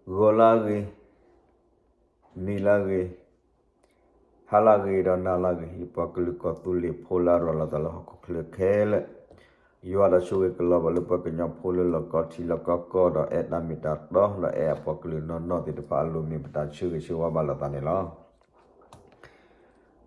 ဂီၤလၢအဂ့ၤ, နံၤလၢအဂ့ၤ, ဟါလၢအဂ့ၤဒီးနၤလၢအဂ့ၤ, ယပှၤကလုာ်ကီၢ်သူလ့ၤဖိလၢအရၤလီၤသးလၢဟီၣ်ခိၣ်ချၢခဲလၢာ်, ယွၤတၢ်ဆိၣ်ဂ့ၤကလီၤဘၣ်လၢပှၤကညီဖိလၢလီၢ်ကီထံလီၢ်ကီကီၢ်ဒီးအဲၣ်တၢ်မ့ၢ်တၢ်တီ ဒီးအဲၣ်အပှၤကလုာ်နီၢ်နီၢ်သ့ၣ်တဖၣ်အလိၤမ့ၢ်ပတၢ်ဆၢဂ့ၤဆၢဝါဘၣ်လိာ်သးန့ၣ်လီၤ.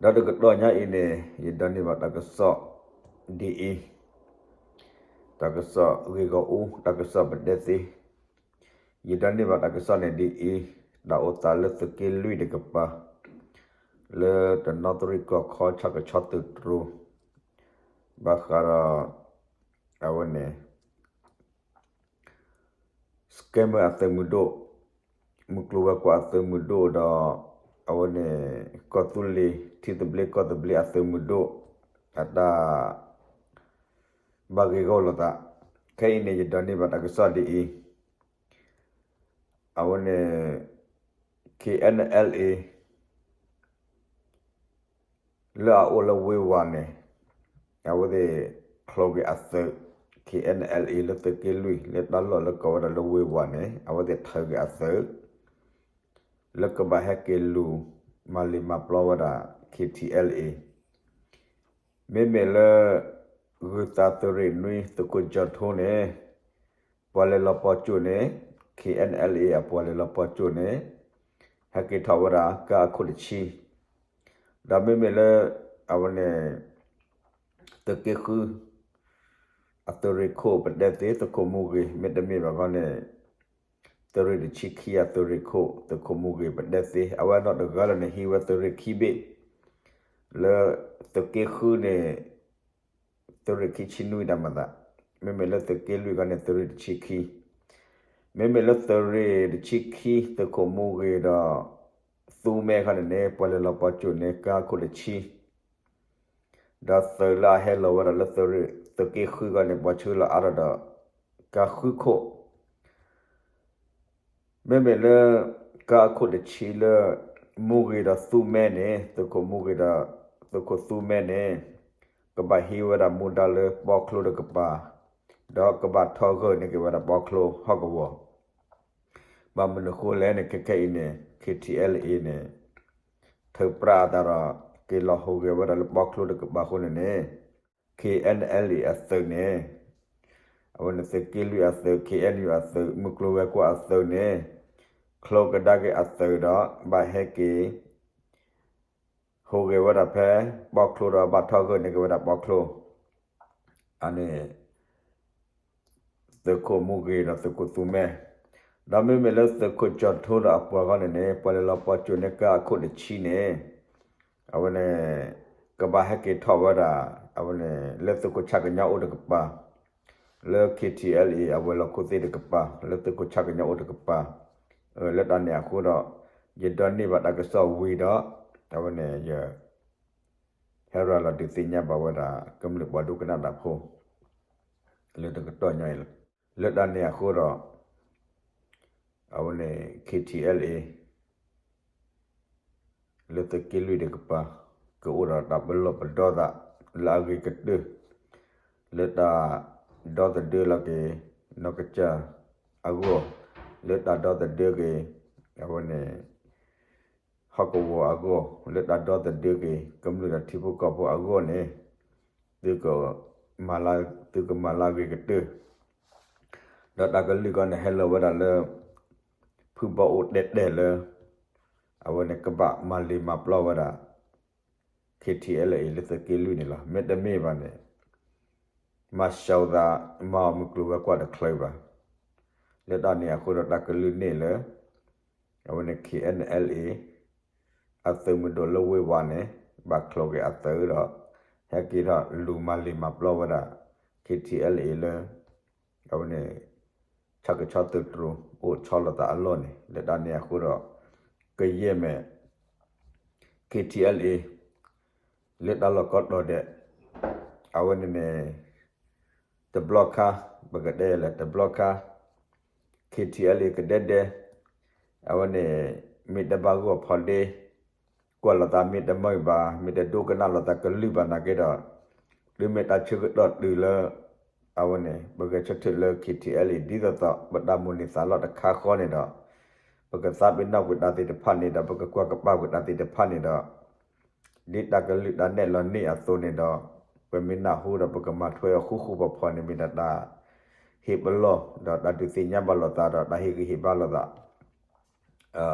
ဒီးတကတီၢ်ညါအံၤန့ၣ် ယဒိးန့ၢ်ဘၣ်တၢ်ကစီၣ်ဒ်အံၤ, တၢ်ကစီၣ်ဂ့ၢ်ဂီၢ်အူ တၢ်ကစီၣ်ပဒဲသ့, ယဒိးန့ၢ်ဘၣ်တၢ်ကစီၣ်န့ၣ်ဒ်အံၤ, တၢ်အိၣ်သးလၢသုးက့လွံၢ်တကပၤ, လၢတနီသရံၣ်ကီၢ်ခီဆၣ်ကဆီသုးတြိၤ, ဘၣ်ဃးဒီး အဝဲန့ၣ် scammer အသုးမုၢ်ဒိၣ်, မုၢ်ကျိၤဝဲၤကွာ်အသုးမုၢ်ဒိၣ်ဒီး အဝဲန့ၣ် ကီၢ်သူလ့ၤ ထံသဘျ့ကီၢ်သဘျ့အသုးမုၢ်ဒိၣ် အတၢ်ဘၣ်ဂ့ၢ်ဂီၢ်လိာ်သး, ခဲအံၤန့ၣ် ယဒိးန့ၢ်ဘၣ်တၢ်ကစီၣ်ဒ်အံၤ, အဝဲန့ၣ် K N L A လၢအအိၣ်လၢဝ့ၢ်ဝးန့ၣ် အဝဲသ့ၣ်ချီက့ၤအသုး K N L A လၢသုးက့လွံၢ် လၢတၢ်လီၢ်လၢကိးဝဲဒၣ်လၢဝ့ၢ်ဝးန့ၣ် အဝဲသ့ၣ်ထုးက့ၤအသုး လၢကဘၣ်ဟဲက့ၤလူၤမၤလ့ၤမၤပျီဝဲဒၣ် K T L A မ့မ့ၢ်လၢ ဂုၢ်သးသုးရ့ၣ်နွံ သုးခိၣ်ကၠီၣ်ထိန့ၣ် ပှၤလဲၤလီၤပီၢ်ကၠိၣ်န့ၣ် K N L A အပှၤလဲၤလီၤပီၢ်ကၠိၣ်န့ၣ် ဟဲက့ၤထီၣ်ဝဲဒၣ်ကါအခိၣ်တဆံ, ဒီးမ့မ့ၢ်လၢ အဝဲန့ၣ် သုးက့ဃု အသုးရ့ၣ်ခိၣ်ပဒဲသ့ သုးခိၣ်မူဂ့ၤ မ့တမ့ၢ်ဘၣ်ခီန့ၣ် သုးရ့ၣ်တဆံခံအသုးရ့ၣ်ခိၣ် သုးခိၣ်မူဂ့ၤပဒဲသ့ အဝဲနီၢ်တဂၤလၢန့ၣ် ဟံးဝဲသုးရ့ၣ်ခံဘ့ၣ် လၢသုးက့ဃုန့ၣ် သုးရ့ၣ်ခံဆံနွံတၢ်မၤသး, မ့မ့ၢ်လၢသုးက့လွံၢ်ခီန့ၣ် သုးရ့ၣ်တဆံခံ, မ့မ့ၢ်လၢသုးရ့ၣ်တဆံခံ သုးခိၣ်မူဂ့ၤဒီး သူမဲခီန့ၣ်န့ၣ် ပှၤလဲၤလီၤပီၢ်ကၠိၣ်န့ၣ် ကါခိၣ်တဆံ ဒီးသုးလၢအဟဲလီၤဝဲဒၣ်လၢသုးရ့ၣ်သုးက့ဃုခီန့ၣ် ပှၤဆှၢလီၤအါထီၣ်ဒီး ကါဃုခိၣ် မ့မ့ၢ်လၢ ကါအခိၣ်တဆံလၢ မူဂ့ၤဒီးသူမဲန့ၣ် သုးခိၣ်မူဂ့ၤဒီး သုးခိၣ်သူမဲန့ၣ် ကဘၣ်ဟံးဝဲဒၣ်မူဒါလၢပီချိတကပၤ, ဒီးကဘၣ်ထီၣ်ဂၢၢ်န့ၢ်က့ၤဝဲဒၣ်ပီချိဟီၣ်ကဝီၤ, ဘၣ်မနုၤဃိလဲၣ်န့ၣ် ခဲခဲအံၤန့ၣ် K T L A န့ၣ် ထုးပြးအသးဒီး က့ၤလီၤဟူးဂဲၤဝဲဒၣ်လၢပီချိတကပၤအဃိန့ၣ်န့ၣ် K N L A အသုးန့ၣ် အဝဲန့ၣ်သုးက့လွံၢ်အသုး K N U အသုး မုၢ်ကျိၤဝဲၤကွာ်အသုးန့ၣ် ချီကဒါက့ၤအသုးဒီး ဘၣ်ဟဲက့ၤ ဟူးဂဲၤဝဲဒၣ်ဖဲ ပီချိဒီးဘၣ်ထီၣ်ဂၢၢ်န့ၢ်က့ၤဝဲဒၣ်ပီချိ အန့ၣ် သုးခိၣ်မူဂ့ၤဒီးသုးခိၣ်သူမဲ, ဒီးမ့မ့ၢ်လၢသုးခိၣ်ကၠီၣ်ထိဒီးအပှၤဂီၢ်န့ၣ်န့ၣ် ပှၤလဲၤလီၤပီၢ်ကၠိၣ်န့ၢ်ကါအခိၣ်တဆံန့ၣ် အဝဲန့ၣ် ကဘၣ်ဟဲက့ၤထီၣ်ဝဲဒၣ် အဝဲန့ၣ် လၢသုးခိၣ်ဆၣ်ကညီအိၣ်တကပၤ လၢ K T L A အဝဲၤလီၢ်ခိၣ်သ့ၣ်တကပၤ လၢသုးခိၣ်ဆၣ်ကညီအိၣ်တကပၤ, လၢတၢ်န့ၣ်အဃိဒီး ယဒိးန့ၢ်ဘၣ်တၢ်ကစီၣ်ဝံၤဒီး အဝဲန့ၣ် ယ ဟဲရၤလီၤဒုးသ့ၣ်ညါဘၣ်ဝဲဒၣ် ကမျၢၢ်ပှၤဒိကနၣ်တၢ်ဖိ လၢတကတီၢ်ညါအံၤလီၤ. လၢတၢ်န့ၣ်အဃိဒီး အဝဲန့ၣ် K T L A လၢသုးက့လွံၢ်တကပၤ ကအိၣ်ဒီးတၢ်ပလီၢ်ပဒီသး လၢအဂ့ၤကတၢၢ် လၢတၢ်ဒီသဒၢလီၤက့ၤ နီၢ်ကစၢ်အဂီၢ်, လၢတၢ်ဒီသဒၢက့ၤ အဝဲန့ၣ် ဟီၣ်ကဝီၤအဂီၢ်, လၢတၢ်ဒီသဒၢက့ၤ ကမျၢၢ်ဒီးထံဖိကီၢ်ဖိအဂီၢ်န့ၣ် သုကမၤလၢ သုကမၤလၢအဂ့ၤကတၢၢ်, ဒီးတၢ်ကလုၢ်ကီန့ၣ် ဟဲလီၤဝဲဒၣ်လၢ ဖုဘီအိၣ်တဲတဲလၢ အဝဲန့ၣ်ကဘၣ်မၤလ့ၤမၤပျီဝဲဒၣ် K T L A လၢသုးက့လွံၢ်န့ၣ်လီၤ. မ့တမ့ၢ်ဘၣ်န့ၣ် မၤစၢၤသး မၤအီၣ်မုၢ်ကျိၤဝဲၤကွာ်တချုးဘၣ်. လၢတၢ်န့ၣ်အဃိဒီးတၢ်ကလုၢ်န့ၣ်လၢ အဝဲန့ၣ် K N L A အသုးမုၢ်ဒိၣ်လၢဝ့ၢ်ဝါန့ၣ် ဘၣ်ချီက့ၤအသုးဒီး ဟဲက့ၤထီၣ်လူၤမၤလ့ၤမၤပျီဝဲဒၣ် K T L A လၢ အဝဲန့ၣ် ဆၣ်ကဆီသုးတြိၤ အိၣ်ဆီလီၤသးအလီၢ်န့ၣ် လၢတၢ်န့ၣ်အဃိဒီး ကယဲၢ်မဲာ် K T L A လၢတၢ်လီၢ်ကိးတီၤဒဲး အဝဲန့ၣ်န့ၣ် တဘျီခါ ပကတဲလဲၣ် တဘျီခါ K T L A ကဒဲဒဲ အဝဲန့ၣ် မ့ၢ်တဘၣ်ဂီၢ်ဖီဒ့ ကွၢ်လိာ်သးမ့ၢ်တမုာ်ဘၣ် မ့ၢ်တဒိကနၣ်လိာ်သးကလုၢ်ဘၣ်နာ်က့ဒီး တုၤမ့ၢ်တၢ်ဆၢကတီၢ်တုၤလၢ အဝဲန့ၣ် ပဂဲၤဆၢထၢၣ်လၢ K T L A ဒ်သိးသိး ပတၢ်မိၣ်န့ၢ်သးလီၢ်တခါဃီန့ၣ်ဒီး ပကသးပ့ၤနီၣ်ကွံာ်တၢ်သ့ၣ်တဖၣ်န့ၣ်ဒီး ပကကွၢ်ကပၤကွံာ်တၢ်သ့ၣ်တဖၣ်န့ၣ်ဒီး ဒ်တၢ်ကလုၢ်တၢ်နဲၣ်လီၤန့ၢ်အသိးန့ၣ်ဒီး ပမ့ၢ်နၢ်ဟူဒီးပကမၤထွဲအီၤဃူဃူဖိးဖိးန့ၣ် မ့ၢ်ဒၣ်တၢ်ဟ့ၣ်ပလီၢ် ဒီးတၢ်ဒုးသ့ၣ်ညါဘၣ်လိာ်သးဒီးတၢ်ဟ့ၣ်ဂံၢ်ဟ့ၣ်ဘါလိာ်သး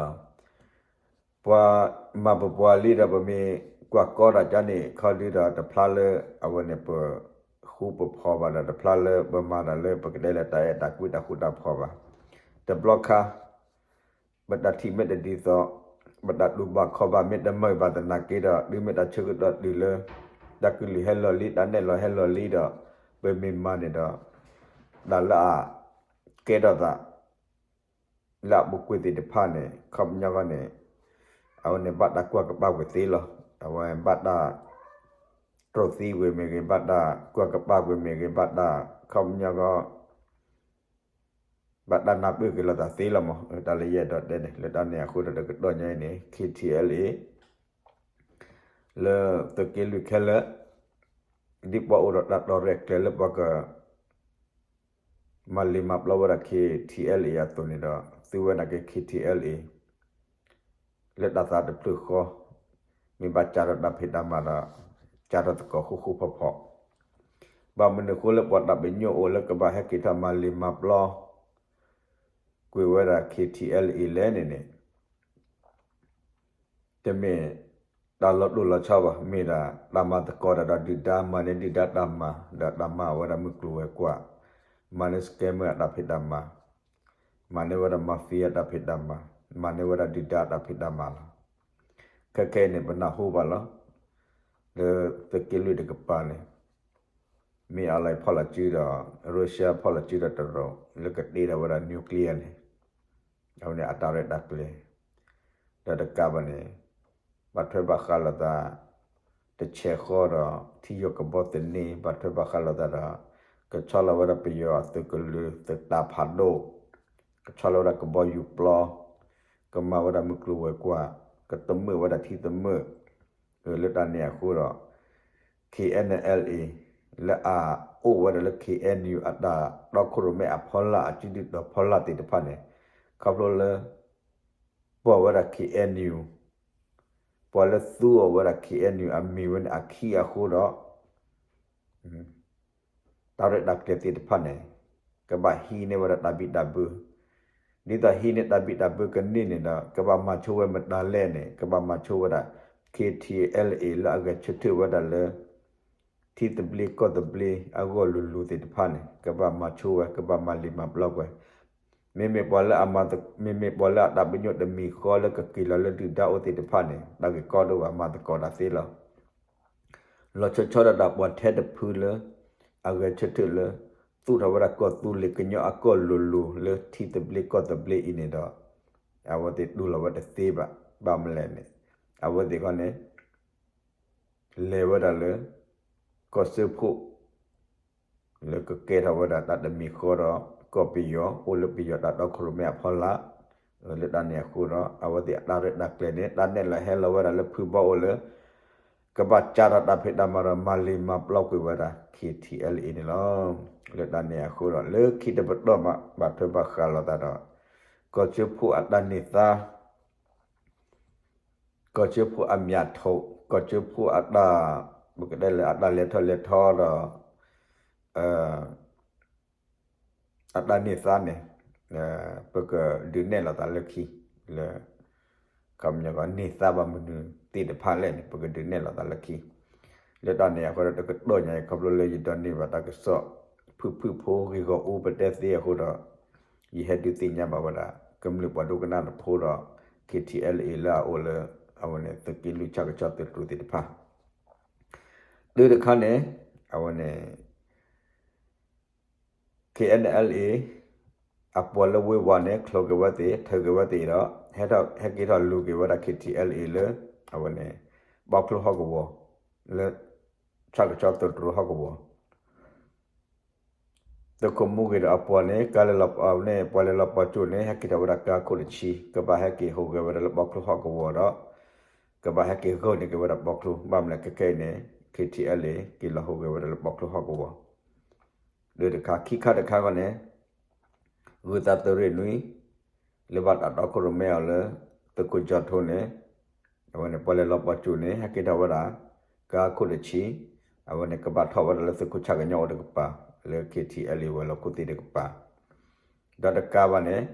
ပှၤမၤပပှၤလံဒီးပမ့ၢ်ကွၢ်ကီတၢ်ကန့ၣ် ခီဒုဒီးတဖျါလၢအဝဲန့ၣ်ပဃူပဖိးဘၣ်ဒီး တဖျါလၢပမၤတၢ်လၢပကတဲလၢတၢ်အဲၣ်တၢ်ကွံတၢ်ဃူတၢ်ဖိးဘၣ်. တဘျီခါ ပတၢ်ထံၣ်မ့ၢ်တဒ်သိး ပတၢ်တူၢ်ဘၣ်ခီၣ်ဘၣ်မ့ၢ်တမုာ်ဘၣ်သနာ်က့ဒီး တုၤမ့ၢ်တၢ်ဆၢကတီၢ်တုၤလၢ တၢ်ကလုၢ်ဟဲလီၤလံ တၢ်နဲၣ်လီၤဟဲလီၤလံဒီး ပမ့ၢ်မၤန့ၣ်ဒီး တၢ်လၢအကဲထီၣ်သး လၢအပူၤကွံာ်သ့ၣ်တဖၣ်န့ၣ် ခီပညီဃီန့ၣ် အဝဲန့ၣ်ဘၣ်တၢ်ကွၢ်ကပၤကွံာ်သ့လီၤ. အဝဲဘၣ်တၢ်တြီသံကွံာ်မ့ၢ်ဂ့ၤ ဘၣ်တၢ်ကွၢ်ကပၤကွံာ်မ့ၢ်ဂ့ၤ ဘၣ်တၢ်ခီပညီဃီ ဘၣ်တၢ်နၢ်ပၢၢ်က့ၤလိာ်သးသ့လီၤမး. တၢ်လၢယအဲၣ်ဒိးတဲန့ၣ် လၢတၢ်န့ၣ်အဃိဒီးတကတီၢ်ညါအံၤန့ၣ် K T L A လၢသုးက့လွံၢ်ခဲလၢာ် ဒ်ပှၤအိၣ်ဒီးတၢ်တီရဲၣ်ကျဲၤလၢပှၤက မၤလ့ၤမၤပျီဝဲဒၣ် K T L A အသိးန့ၣ်ဒီး သုဝဲနာ်က့ K T L A လၢတၢ်သးတဖျၢၣ်ဃီ မ့ၢ်ဘၣ်စးထီၣ်တၢ်ဖံးတၢ်မၤဒီး စးထီၣ်သကိးဃူဃူဖိးဖိး, ဘၣ်မနုၤအဃိလၢပှၤတၢ်ပညိၣ်အိၣ်လၢကဘၣ်ဟဲက့ၤထီၣ်မၤလ့ၤမၤပျီ ကွံာ်ဝဲဒၣ် K T L A လဲၣ်န့ၣ်န့ၣ် တမ့ၢ်တၢ်လီၤတိၢ်လီၤဆီဘၣ်, မ့ၢ်ဒၣ်တၢ်မၤသကိးတၢ်ဒီးဒုၣ်ဒါ မၤန့ၢ်ဒုၣ်ဒါတၢ်မၤ ဒီးတၢ်မၤဝဲဒၣ်မုၢ်ကျိၤဝဲၤကွာ်, မၤန့ၢ် scammer အတၢ်ဖံးတၢ်မၤ, မၤန့ၢ်ဝဲဒၣ် mafia အတၢ်ဖံးတၢ်မၤ, မၤန့ၢ်ဝဲဒၣ်ဒုၣ်ဒါအတၢ်ဖံးတၢ်မၤလီၤ. ခဲခဲအံၤန့ၣ် ပနၢ်ဟူဘၣ်လီၤ. လၢသုးက့လွံၢ်တကပၤန့ၣ် မ့ၢ်အလီၤဖီၣ်လီၤစုဒီး Russia ဖီၣ်လီၤစုဒီးတရူး လၢကတ့ထီၣ်ဝဲဒၣ် nuclear န့ၣ် အဝဲန့ၣ်အတၢ်ရဲၣ်တၢ်ကျဲၤ ဒီးတကးဘၣ်န့ၣ် ဘၣ်ထွဲဘၣ်ဃးလိာ်သး တဆဲးဃီဒီး ထံယိာ်ကဘီသန့ ဘၣ်ထွဲဘၣ်ဃးလိာ်သးဒီး ကဆီလီၤဝဲဒၣ်ပယီၤအသုးကလၢၤ သုးတၢ်ဖးဒိၣ်, ကဆီလီၤဝဲဒၣ်ကဘီယူၤပျီ, ကမၤဝဲဒၣ်မုၢ်ကျိၤဝဲၤကွာ်, ကသမၢၣ်ဝဲဒၣ်ထံသမၢၣ်, လၢတၢ်န့ၣ်အဃိဒီး K N L A လၢအအိၣ်ဝဲဒၣ်လၢ K N U အတၢ်တီခိၣ်ရိၣ်မဲအဖီလာ် အစုဒုၣ်တီၤဖီလာ်သ့ၣ်တဖၣ်န့ၣ် ခီဖျိလၢ ပှၤဝဲဒၣ် K N U ပှၤလၢသူအီၤဝဲဒၣ် K N U အမံၤဝဲန့ၣ်အခံအဃိဒီး တၢ်ရဲၣ်တၢ်ကျဲၤသ့ၣ်တဖၣ်န့ၣ် ကဘၣ်ဟံးန့ၢ်ဝဲဒၣ်တၢ်ဘံၣ်တၢ်ဘၢ, ဒ်သိးဟံးန့ၢ်တၢ်ဘံၣ်တၢ်ဘၢကန့ၢ်န့ၣ်ဒီး ကဘၣ်မၤဆိဝဲမတၤလဲၣ်န့ၣ် ကဘၣ်မၤဆိဝဲဒၣ် K T L A လၢအဂဲၤဆၢထၢၣ်ဝဲဒၣ်လၢ ထံသဘျ့ကီၢ်သဘျ့အဂီၢ်လိၤလိၤသ့ၣ်တဖၣ်န့ၣ် ကဘၣ်မၤဆိဝဲ ကဘၣ်မၤလ့ၤမၤပျီကွံာ်, မ့မ့ၢ်ပှၤလၢအမၤသ မ့မ့ၢ်ပှၤလၢအတၢ်ပညိၣ်တမံၤဃီလၢကက့ၤလီၤလၢဒုၣ်ဒါအိၣ်သ့ၣ်တဖၣ်န့ၣ် တၢ်ဂ့ၢ်ကီဒိၣ်ဘၣ် မၤသကိးတၢ်သ့လီၤ. လီၤဆီဆီဒၣ်တၢ်ပှၤထဲတဖုလၢ အဂဲၤဆၢထၢၣ်လၢ သူၣ်ထီၣ်ဝဲဒၣ်ကီၢ်သူလ့ၤကညီအကီၢ်လိၤလိၤလၢထံသဘျ့ကီၢ်သဘျ့အံၤန့ၣ်ဒီး အဝဲသ့ၣ်တူၢ်လိာ်ဝဲတသ့ဘၣ်. ဘၣ်မနုၤလဲၣ်န့ၣ် အဝဲသ့ၣ်ခီန့ၣ် လဲၤဝဲဒၣ်လၢ ကီၢ်စၢဖှိၣ် လၢကကဲထီၣ်ဝဲဒၣ်တၢ်တမံၤဃီဒီး ကီၢ်ပယီၤ အိၣ်လၢပယီၤတၢ်တီခိၣ်ရိၣ်မဲအဖီလာ်, လၢတၢ်န့ၣ်အဃိဒီး အဝဲသ့ၣ်အတၢ်ရဲၣ်တၢ်ကျဲၤန့ၣ် တၢ်နဲၣ်လီၤဟဲလီၤဝဲဒၣ်လၢဖုဘီအိၣ်လၢ ကဘၣ်စးထီၣ်တၢ်ဖံးတၢ်မၤဒီးမၤလ့ၤမၤပျီကွံာ်ဝဲဒၣ် K T L A န့ၣ်လီၤ. လၢတၢ်န့ၣ်အဃိဒီး လၢခံတပတီၢ်မး ဘၣ်ထွဲဘၣ်ဃးလိာ်သးဒီး ကီၢ်စၢဖှိၣ်အတၢ်န့ၢ်သါ ကီၢ်စၢဖှိၣ်အမြတ်ထုတ်, ကီၢ်စၢဖှိၣ်အတၢ် ပကတဲလၢအတၢ်လဲၤထီၣ်လဲၤထီဒီး အတၢ်န့ၢ်သါန့ၣ် ပကဒုးနဲၣ်လိာ်သးလၢခံ လၢ ခီပညီကီးန့ၢ်သါဘၣ်မနုၤသ့ၣ်တဖၣ်လဲၣ်န့ၣ် ပကဒုးနဲၣ်လိာ်သးလၢခံ လၢတၢ်န့ၣ်အဃိဒီး တကတီၢ်ညါအံၤ ခီဖျိလၢယဒိးန့ၢ်ဘၣ်တၢ်ကစီၣ် ဖုၣ်ဖုၣ်ဖိဂ့ၢ်ဂီၢ်အူပတဲသ့အဃိဒီး ယဟဲဒုးသ့ၣ်ညါဘၣ်ဝဲဒၣ် ကမျၢၢ်ပှၤဒိကနၣ်တဖိဒီး K T L A လၢအအိၣ်လၢ အဝဲန့ၣ် သုးက့လွံၢ်ဆၣ်ကဆီသုးတြူးသ့ၣ်တဖၣ် တုၤတခါန့ၣ် အဝဲန့ၣ် K N L A အပှၤလၢဝ့ၤဝါန့ၣ် ချိးက့ၤဝဲသ့ၣ် ထုးက့ၤဝဲသ့ၣ်ဒီး ဟဲထီၣ် ဟဲက့ၤထီၣ်လူၤက့ၤဝဲဒၣ် K T L A လၢ အဝဲန့ၣ် ဘီချူဟီၣ်ကဝီၤ လၢ ဆၣ်ကဆီသုးတြူးဟီၣ်ကဝီၤ သုးခိၣ်မူဂ့ၤဒီးအပှၤန့ၣ် ကါလဲၤလီၤန့ၣ် ပှၤလဲၤလီၤပှီၢ်ကၠိန့ၣ် ဟဲက့ၤထီၣ်ဝဲဒၣ်ကါခိၣ်တဆံ ကဘၣ်ဟဲက့ၤဟူးဂဲၤဝဲဒၣ်လၢဘီချူဟီၣ်ကဝီၤဒီး ကဘၣ်ဟဲက့ၤဂၢၢ်န့ၢ်က့ၤဝဲဒၣ်ဘီချူ ဘၣ်မနုၤလဲၣ်ခဲခဲအံၤန့ၣ် K T L A က့ၤလီၤဟူးဂဲၤဝဲဒၣ်လၢဘီချူဟီၣ်ကဝီၤ ဒုးတခါ ခံခါတခါဂီၢ်န့ၣ် ဂုၤသးသုးရ့ၣ်နွံ လၢဘၣ်တၢ်တီခိၣ်ရိၣ်မဲအီၤလၢ သုးခိၣ်ကၠီထိန့ၣ် အဝဲန့ၣ် ပီၣ်လဲၣ်လီၤပီၣ်ကၠိန့ၣ် ဟဲက့ၤထီၣ်ဝဲဒၣ် ကါခိၣ်တဆံ, အဝဲန့ၣ် ကဘၣ်ထီၣ်ဝဲဒၣ်လၢသုးခိၣ်ဆၣ်ကညီအိၣ်တကပၤ လၢ KTLA ဝဲၤလီၢ်ခိၣ်သ့ၣ်တကပၤ, ဒီးတကးဘၣ်န့ၣ်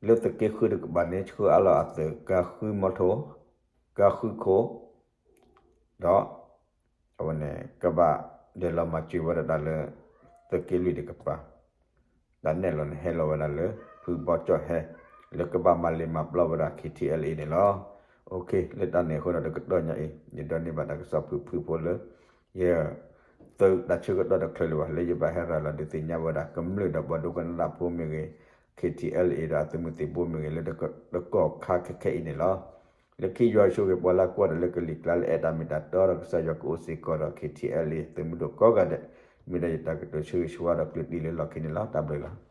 လၢသုးက့ဃုတကပၤန့ၣ် ဆှၢအါလီၤအသုး ကါဃုမီထိ, ကါဃုခိၣ်, ဒီး အဝဲန့ၣ် ကဘၣ်ဒဲးလီၤမၤစၢၤဝဲဒၣ်တၢ်လၢ သုးက့လွံၢ်တကပၤ တၢ်နဲၣ်လီၤန့ၣ် ဟဲလီၤဝဲဒၣ်လၢ ဖုဘီကၠီၣ်ဟဲ လၢကဘၣ်မၤလ့ၤမၤပျီဝဲဒၣ် KTLA န့ၣ်လီၤ. လၢတၢ်န့ၣ်အဃိဒီး တကတီၢ်ညါအံၤ ယဒိးန့ၢ်ဘၣ်တၢ်ကစီၣ်ဖုၣ်ဖုၣ်ဖိလၢ ယ သုးတၢ်ဆၢကတီၢ်တချုးလၢၤဘၣ် လၢယဘၣ်ဟဲရၤလီၤဒုးသ့ၣ်ညါဝဲဒၣ် ကမျၢၢ်ဒီးပှၤဒိကနၣ်တၢ်ဖိမ့ၢ်ဂ့ၤ, KTLA ဒီးအသုးမုၢ်သံၣ်ဘိမ့ၢ်ဂ့ၤ လၢတကီၢ်ခါခဲခဲအံၤန့ၣ်လီၤ. လၢခံယွၤဆိၣ်ဂ့ၤပှၤလၢကွၢ်ဒီးလၢကလံၤကျါလၢအဲၣ်တၢ်မ့ၢ်တၢ်တီဒီးကစၢ်ယွၤကအိၣ်စ့ၢ်ကီးဒီး KTLA သုးမုၢ်ဒိၣ်ကိးဂၤဒဲး, မ့ၢ်ဒၣ်ယတၢ်ကတိၤဆၢဂ့ၤဆၢဝါဒီးကျၢၢ်တံၢ်လၢလီၢ်ခံန့ၣ်လီၤ. တၢ်ဘျုးလီၤ.